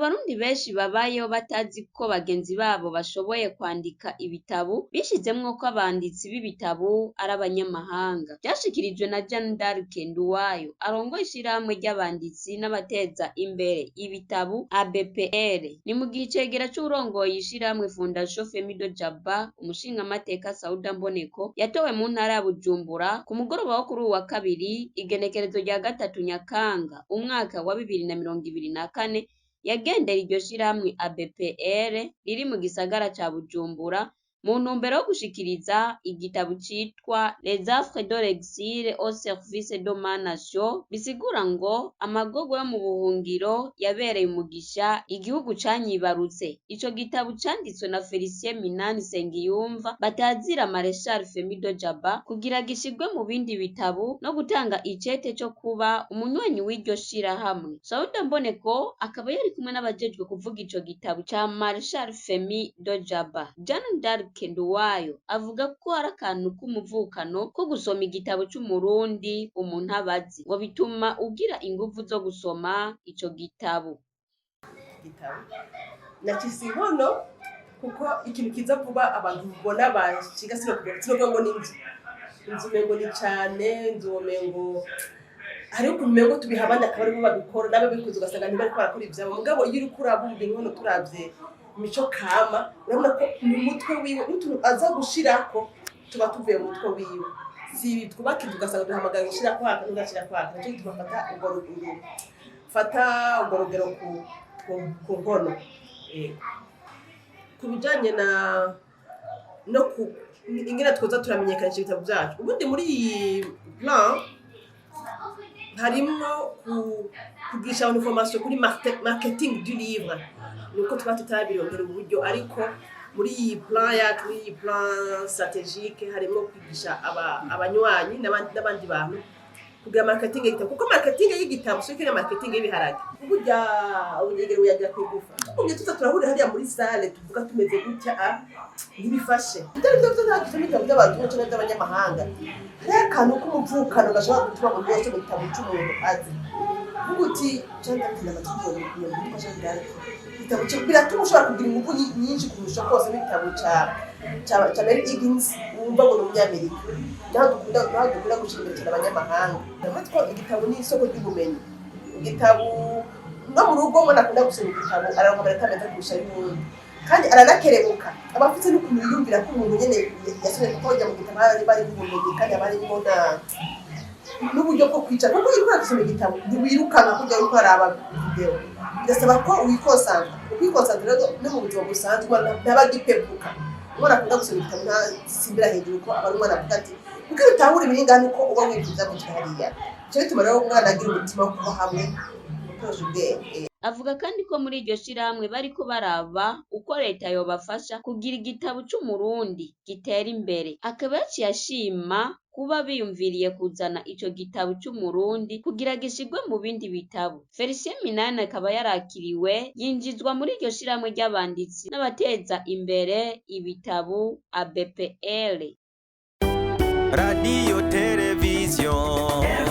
Abarundi benshi babayeho batazi ko bagenzi babo bashoboye kwandika ibitabu, bishizemwo ko abanditsi b'ibitabu ari abanyamahanga. Vyashikirijwe na Jeanne d'Arc Nduwayo arongoye ishirahamwe ry'abanditsi n'abateza imbere ibitabu ABPR. Ni mu gihe icegera c'uwurongoye ishirahamwe Fondation Femido Jaba, umushingamateka Sauda Mboneko, yatowe mu ntara ya Bujumbura ku mugoroba wo kuri uwu wa kabiri, igenekerezo rya 3 Nyakanga, umwaka wa 2024, yagendera iryo shirahamwe ABPR riri mu gisagara ca Bujumbura mu ntumbero yo gushikiriza igitabo citwa Les affres de l'exil au service de ma nation, bisigura ngo amagorwa yo mu buhungiro yabereye umugisha igihugu canyibarutse. Ico gitabo canditswe na Felicien Minani Nsengiyumva batazira Marechal Femido Jaba kugira gishirwe mu bindi bitabo no gutanga icete co kuba umunywanyi w'iryo shirahamwe. Sauda Mboneko akaba yari kumwe n'abajejwe kuvuga ico gitabo ca Marechal Femido Jaba. Jeanne d'Arc Nduwayo avuga ko ari akantu k'umuvukano ko gusoma igitabo c'umurundi umuntu aba azi, ngo bituma ugira inguvu zo gusoma ico gitabo. Igitabo nakise inkono kuko ikintu kiza vuba abantu ubona bashiga, sinokuvuga ngo ni inzu, inzu umengo ni cane inzu, umengo hariho ukuntu umengo tubiha abandi akaba aribo babikora, nabo bikuze ugasanga ntibariko barakora ivyabo. Mugabo iyo uriko urabumva inkono, turavye imico kama, urabona ko mu mutwe wiwe n'utuntu aza gushirako tuba tuvuye mu mutwe wiwe. Si ibi twubaka inzu ugasanga duhamagaye gushirako aka n'ugashirako aka. Nico gituma fata urwo rugero ku nkono. Ku bijanye na no ku ingene twoza turamenyekanisha ibitabo vyacu, ubundi muri iyi plan harimwo kugisha abantu formation kuri marketing du livre. Nuko tuba tutarabirondera uburyo, ariko muri iyi plan yacu, muri iyi plan stratégique, harimo kwigisha abanywanyi n'abandi bantu kugira marketing y'igitabo, kuko marketing y'igitabo si kiriya marketing y'ibiharage. Burya ubunyegero buyagira ku igufa. Tugumye tuza turahurira hariya muri salle tuvuga tumeze gutya, ntibifashe. Ibyo ari byo byose, ntabwo dusoma ibitabo by'abazungu cyangwa by'abanyamahanga. Hariho akantu k'umuvukano gashobora gutuma umuntu wese mu gitabo cy'umuntu azi vuga uti cyangwa ndakina amatwi ngo witwa Jeanne d'Arc. Igitabo biratuma ushobora kugira ingufu nyinshi kurusha kose n'igitabo ca Mary Higgins wumva ngo ni umunyamerika. Naho dukunda gushyira imbere cyane abanyamahanga. Ndavuga ko igitabo ni isoko ry'ubumenyi. Igitabo no mu rugo, umuntu akunda gusoma igitabo araronka amanota meza kurusha y'uwundi, kandi aranakerebuka, aba afite n'ukuntu yiyumvira ko umuntu nyene yasomye, kuko bajya mu gitabo haba harimo ubumenyi kandi haba harimo na n'uburyo bwo kwicara, kuko iyo uriko urasoma igitabo ntiwirukanka kurya uriko uraraba video. Birasaba ko wikonsanta. Ukwikonsantra rero no mu buzima busanzwe umwana ntaba agipepuka. Umwana akunda gusoma igitabo ntasimbira hejuru, ko aba ari umwana avuga ati kuko iyo utahura ibiringana uko uba wifuza gushika hariya. Ico bituma rero umwana agira umutima wo kuba hamwe ukoresha ubwenge. Avuga kandi ko muri iryo shirahamwe bariko baraba uko leta yobafasha kugira igitabo c'umurundi gitera imbere. Akaba yaciye ashima kuba biyumviriye kuzana ico gitabo c'umurundi kugira gishirwe mu bindi bitabo. Felicien Minani akaba yarakiriwe yinjizwa muri iryo shirahamwe ry'abanditsi n'abateza imbere ibitabo ABPR. Radio, television.